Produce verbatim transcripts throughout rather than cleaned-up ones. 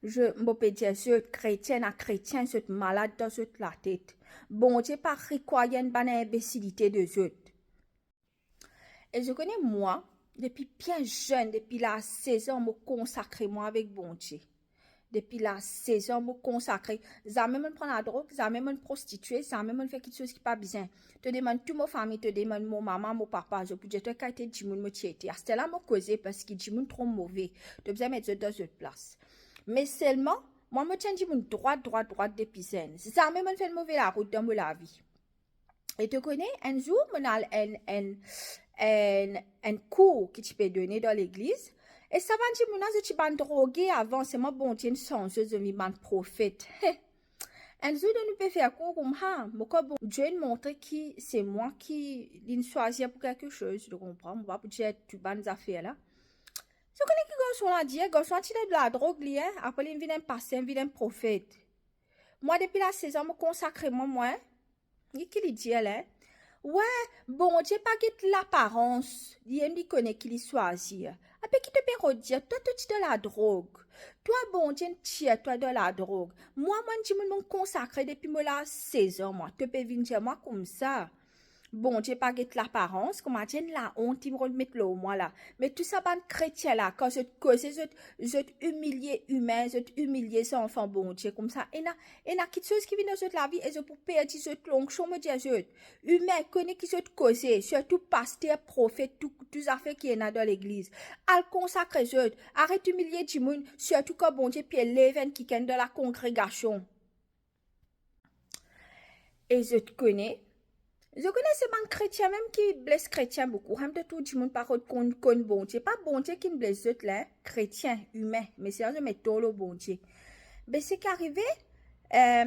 Zot, mo pe dir zot, kretien, na kretien, zot malad dan zot latet. Bondie pa rekwir enn bann inbesilite de zot. E zot kone mwa, depi bien zenn, depi laz sez an, mo konsakre mwa avek Bondie. Depi laz sez an, mo konsakre. Zame mo'nn pran ladrog, zame mo'nn prostitie, zame mo'nn fer kiksoz ki pa bizin. To demann tou mo fami, to demann mo mama, mo papa, zot pou dir to kalite dimoun mo ti ete. Asterla mo koze, parski dimoun tro move. To bizin met zot dan zot plas. Me selman, mwa mo ti enn dimoun drwat, drwat, drwat depi zenn. Zame mo'nn fer enn move larout dan mo lavi. E to kone, enn zour, mo'nn al enn, enn, enn, enn kour ki ti pe done dan legliz. E sa bann dimoun la, zot ti bann droge avan, selman Bondie inn sanz zot, zot vinn bann profet. He! Enn zour, nou pe fer kour koumsa, mo krwar Bondie inn montre ki se mwa ki li'nn swazir pou kelke soz, to konpran, mo pa pou dir tou bann zafer la. Zot kone ki garson la dir? Garson la ti dan ladrog li, en, apre li'nn vinn enn paster, vinn enn profet. Mwa, depi laz sez an, mo konsakre mwa, mwa, en. Li ki li dir la, en? Wi, Bondie pa get laparans, li mem li kone ki li swazir. Ape ki to pe rod dir, twa to ti dan ladrog. Twa, Bondie inn tir twa dan ladrog. Mwa, mo enn dimoun mo konsakre depi mo laz sez an, mwa. To pe vinn dir mwa koumsa. Bondie pa get laparans, kouma dir enn laont li rod met lor mwa la. Me tou sa bann kretien la, kan zot koze, zot, zot imilie imin, zot imilie zanfan Bondie koumsa. Ena, ena kiksoz ki vinn dan zot lavi e zot pou perdi zot lonksion, mo dir zot. Imin, kone ki zot koze, sirtou paster, profet, tou, tou zafer ki ena dan legliz. Al konsakre zot, aret imilie dimoun, sirtou kan Bondie pe lev enn kikenn dan lakongregasion. E zot kone, zot kone se bann kretien mem ki bles kretien boukou. Enn de tou dimoun pa rod konn, konn Bondie. Pa Bondie ki'nn bles zot la, kretien, imin. Me se zot met tor lor Bondie. Be seki arive, eh,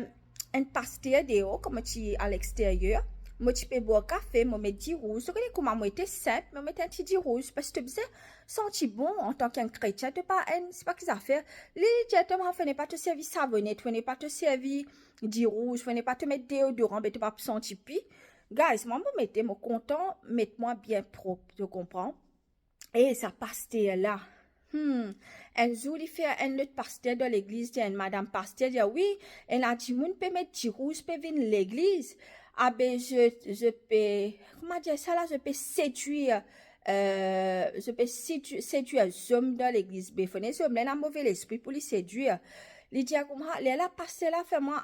enn paster deor, kan mo ti aleksteryer, mo ti pe bwar kafe, mo met dirouz. Zot kone kouma mo ete sinp, mo met enn ti dirouz, parski to bizin santi bon antan ki enn kretien, to pa enn, se pa ki zafer. Li, li dir to, fode pa to servi savonet, fode pa to servi dirouz, fode pa to met deodoran, be to pa pou santi pi. Guys, mwa mo mete, mo kontan met mwa bien prop, to konpran? E sa paster la, hmm, enn zour li fer enn lot paster dan legliz, dir enn madam paster, dir, wi, ena dimoun pe met dirouz, pe vinn legliz. Abe zot, zot pe, kouma dir sa la, zot pe sedwir, eh, zot pe sedwi-, sedwir zom dan legliz. Be fode zom la ena move lespri pou li sedwir. Li dir koumsa, lerla paster la fer mwa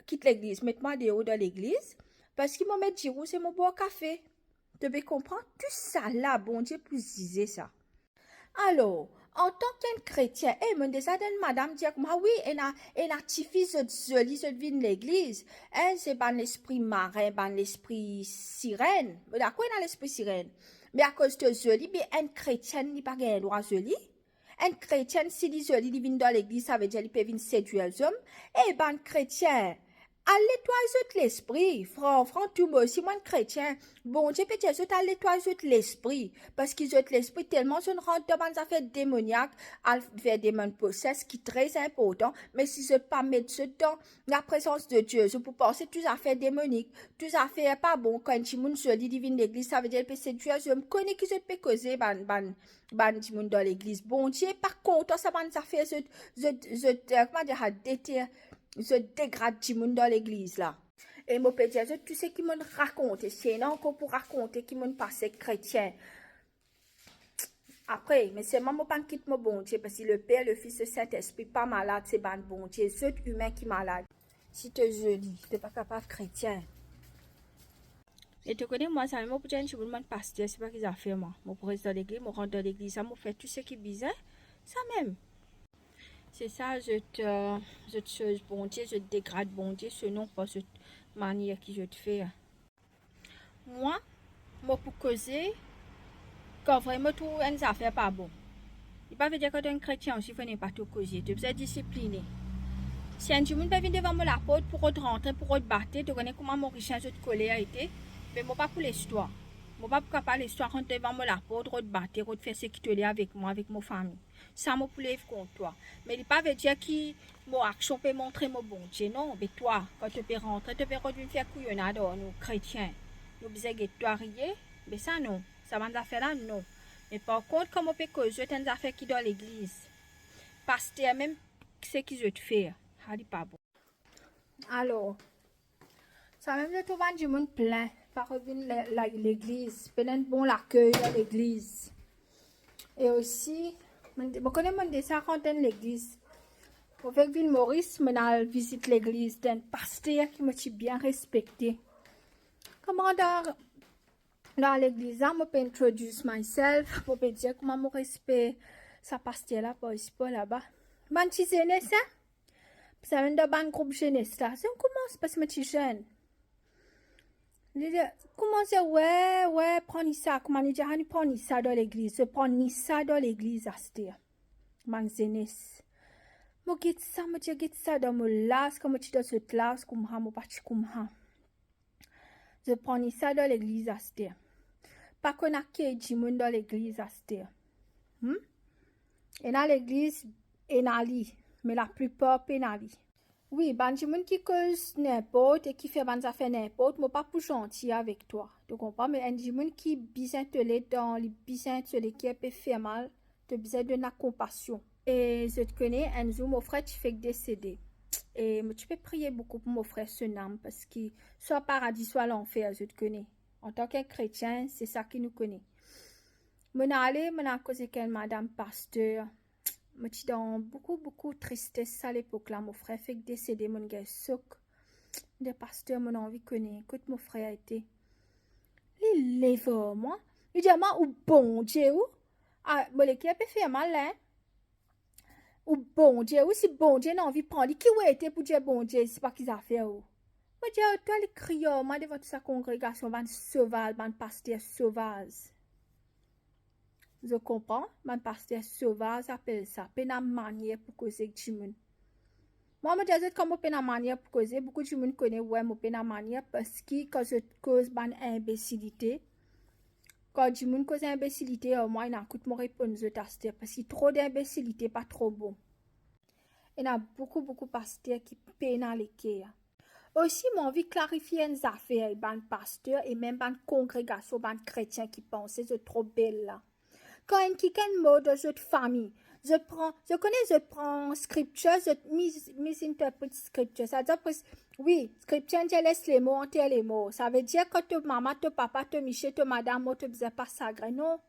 kit legliz, met mwa deor dan legliz, parski mo met dirouz e mo bwar kafe. To pe konpran? Tou sa la, Bondie pou zize sa. Alor, antan ki enn kretien, e, mo deza dir enn madam dir koumsa, wi, ena, ena tifi zot zoli, zot vinn legliz. En, se bann lespri marin, bann lespri sirenn. Mo dakor ena lespri sirenn. Me akoz to zoli, be enn kretien li pa gagn drwa zoli? Enn kretien, si li zoli, li vinn dan legliz, savedir li pe vinn sedwir zom. E bann kretien, al netway zot lespri. Fran, fran tou, mo osi mo enn kretien. Bondie pe dir zot al netway zot lespri, parski zot lespri telman zot rant dan bann zafer demoniak, al ver demonn poses ki tre inportan, me si zot pa met zot dan laprezans de Die, zot pou panse tou zafer demonik, tou zafer pa bon. Kan enn dimoun zoli, li vinn legliz, savedir li pe sedwir zom. Kone ki zot pe koze, bann, bann bann dimoun dan legliz. Bondie pa kontan sa bann zafer zot, zot, zot, eh, kouma dir sa, deter-, zot degrad dimoun dan legliz la. E mo pe dir zot tou seki mo'nn rakonte, si ena ankor pou rakonte ki mo'nn pase kretien. Apre, me selman mo pa'nn kit mo Bondie, parski Leper, Lefis, Lesintespri pa malad, se bann Bondie, zot imin ki malad. Si to zoli, to pa kapav kretien. E to kone mwa, zame mo pou dir enn dimoun mo'nn paster, se pa ki zafer mwa. Mo pou res dan legliz, mo rant dan legliz, sa mo fer tou seki bizin, sa mem. Se sa zot, eh, zot soz Bondie, zot degrad Bondie, so nom par zot manier ki zot fer. Mwa, mo pou koze kan vremem mo trouv enn zafer pa bon. Li pa ve dir kan to enn kretien osi, fode pa to koze. To bizin disipline. Si enn dimoun pe vinn devan mo laport pou rod rantre, pou rod bate, to kone kouma Morisien zot koler ete, me mo pa pou les twa. Mo pa pou kapav les twa rant devan mo laport, rod bate, rod fer seki to le avek mwa, avek mo fami. Sa mo pou lev kont twa. Me li pa ve dir ki mo aksion pe montre mo Bondie, non. Be twa, kan to pe rantre, to pe rod vinn fer kouyonad ar nou kretien. Nou bizin get twa riye, be sa non. Sa bann zafer la, non. Me par kont, kan mo pe koz zot enn zafer ki dan legliz, paster mem, seki zot fer, sa li pa bon. Alor, samem zot trouv bann dimoun plin, pa revinn le-, la-, legliz, pena enn bon lakey dan legliz. E osi, mo, mo kone mo deza kontan legliz. Mo fek vinn Moris, mo al vizit legliz dan enn paster ki mo ti bien respekte. Kouma dan, dan legliz la, mo pe introduce myself, mo pe dir kouma mo respek sa paster la, par isi, par laba. Bann ti zenes, en? Sa enn dan bann group zenes la. Zot koumans, parski mo ti zenn. Li dir, koumans dir, we, we, pran ni sa, kouma li dir, a, ni pran ni sa dan legliz, zot pran ni sa dan legliz aster. Bann zenes. Mo get sa, mo dir, get sa dan mo laz, kan mo ti dan zot laz, koumsa mo pa ti koumsa. Zot pran ni sa dan legliz aster. Pa konn akey dimoun dan legliz aster. Hmm? Ena legliz, ena li, me laplipar pena li. Wi, bann dimoun ki koz ninport e ki fer bann zafer ninport, mo pa pou zanti avek twa. To konpran? Me enn dimoun ki bizin to led dan, li bizin, so leker pe fer mal, to bizin donn li konpasion. E zot kone, enn zour mo frer ti fek desede. E mo ti pe priye boukou pou mo frer so nam, parski swa paradi, swa lanfer, zot kone. Antan ki kretien, se sa ki nou kone. Mo ale, mo al koz ek enn madam paster. Mo ti dan boukou, boukou tristes sa lepok la. Mo frer fek desede, mo gagn sok. Mo dir, paster, mo anvi kone kot mo frer ete. Li lev ar mwa, li dir ar mwa, ou Bondie ou? A, mo leker pe fer mal la, en. Ou Bondie ou, si Bondie ena anvi pran li, ki ou ete pou dir Bondie, se pa ki zafer ou? Mo dir ar twa, li kriy ar mwa devan tou sa kongregasion, bann sovaz, bann paster sovaz. Zot konpran? Bann paster sovaz apel sa, pena manier pou koze ek dimoun. Mwa, mo dir zot, kan mo pena manier pou koze, boukou dimoun kone, we, mo pena manier, parski kan zot koz bann inbesilite, kan dimoun koz inbesilite ar mwa, ena kout mo reponn zot aster, parski tro dinbesilite pa tro bon. Ena boukou, boukou paster ki pena leker. Osi, mo anvi klarifie enn zafer, bann paster e mem bann kongregasion, bann kretien ki panse zot tro bel la. Kan enn kikenn mor dan zot fami, zot pran, zot kone zot pran scripture, zot mis-, misinterpret scripture. Savedir, pres-, wi, scripture dir les lemor anter lemor. Savedir kan to mama, to papa, to misie, to madam mor, to bizin pa sagrin, non.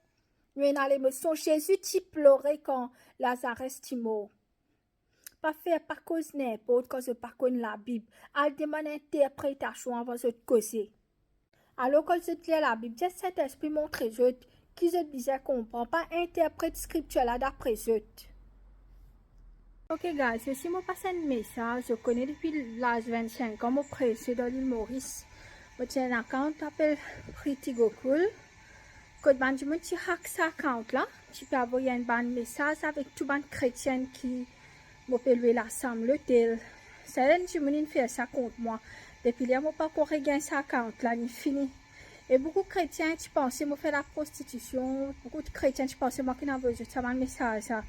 Nou ena lemosion. Zezi ti plore kan Lazares ti mor. Pa fer, pa koz ninport kan zot pa konn Labib. Al demann interpretasion avan zot koze. Alor, kan zot lir Labib, zis Sintespri montre zot ki zot bizin konpran, pa interpret skriptir la dapre zot. Ok guys, osi mo pas enn mesaz, zot kone depi laz vennsenk an mo prese dan Lil Moris. Mo ti ena enn account apel Pretty Gokul. Kot bann dimoun ti hack sa account la, ti pe avoy enn bann mesaz avek tou bann kretien ki mo pe lwe lasam, lotel. Sa enn dimoun inn fer sa kont mwa. Depi ler mo pankor regagn sa account la, li fini. E boukou kretien ti panse mo fer laprostitision, boukou kretien ti panse mwa ki'nn avoy zot sa bann mesaz sa.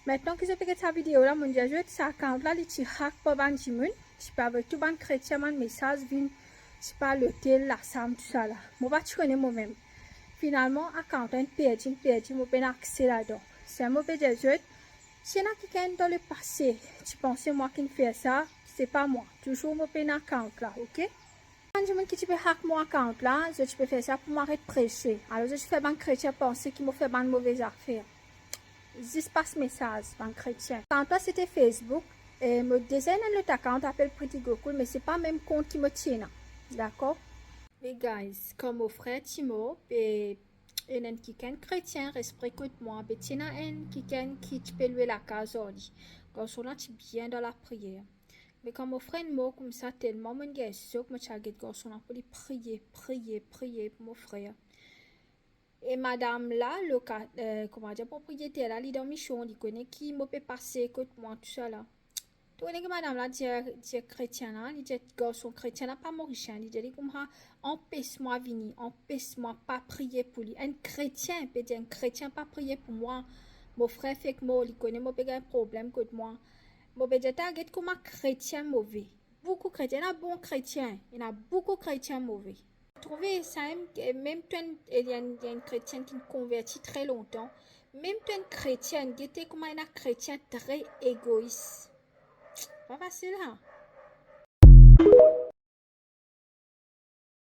Aster ki zot pe get sa video la, mo'nn dir zot sa account la, li ti hack par bann dimoun, ti pe avoy tou bann kretien bann mesaz, vinn, ti pe lotel, lasam, tousala. Mo pa ti kone momem. Finalman, account la inn perdi, inn perdi, mo pena akse ladan. Sa mo pe dir zot, si ena kikenn dan lepase ti panse mwa ki'nn fer sa, se pa mwa. Touzour mo pena account la, ok? Bann dimoun ki ti pe hack mo account la, zot ti pe fer sa pou mo aret prese. Alor zot ti fer bann kretien panse ki mo fer bann move zafer. Zis pas mesaz bann kretien. Account la sete Facebook, e mo deza ena enn lot account apel Pretty Gokul, me se pa mem kont ki mo ti ena. Dakor? Me guys, kan mo frer ti mor, pe ena enn kikenn kretien res pre kot mwa, pe ti ena enn kikenn ki ti pe lwe lakaz ar li. Garson la ti bien dan lapriyer. Me kan mo frer inn mor koumsa, telman mo'nn gagn sok, mo ti al get garson la pou li priye, priye, priye pou mo frer. E madam la, loka-, eh, koumadir, propriyeter la, li dan mision, li kone ki mo pe pase kot mwa, tousala. To kone ki madam la dir, dir kretien la, li dir garson kretien la pa morisien, li dir li koumsa, anpes mwa vini, anpes mwa, pa priye pou li. Enn kretien, pe dir enn kretien pa priye pou mwa. Mo frer fek mor, li kone mo pe gagn problem kot mwa. Mo pe dir, ta get kouma kretien move. Boukou kretien, ena bon kretien, ena boukou kretien move. Trouve sa mem, mem to enn, ena enn, ena enn kretien ki'nn konverti tre lontan. Mem to enn kretien, gete kouma ena kretien tre egois. Pa fasil, ha?